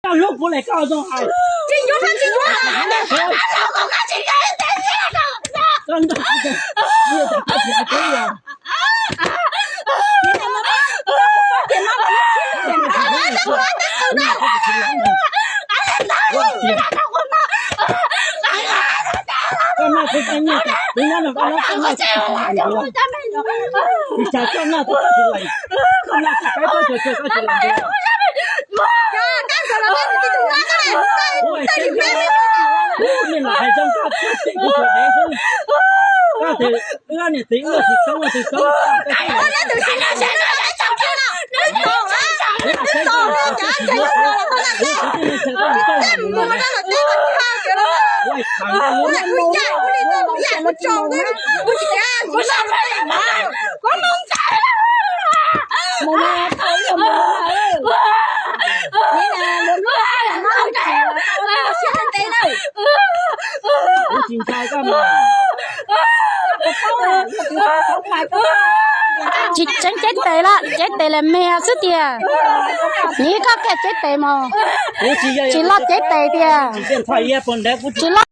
Hlub kuv li koj zoo hais. Tsis yuav, tsis yuav. Koj nrog kuv, koj tsis hais kuv li. Koj noj kuv koj nyiaj, kuv nyob no koj nyob, koj noj kuv koj nyiaj. Ua li cas koj noj kuv koj tsis los, koj noj kuv peb plaub caug tsuag koj tsis los ntiag. Kuv niam hais zoo koj, koj txij kuv tus dev xwb. Koj tias wb niam txiv wb tsis txhob ua tsis txhob. Kuv tsis ntshai koj mas. Tsis tseeb cev tes lawm, cev tes lawm me xwb tiag. Nyiv koj kiag cev tes mas. Tsis loj cev tes tiag. Tsis loj.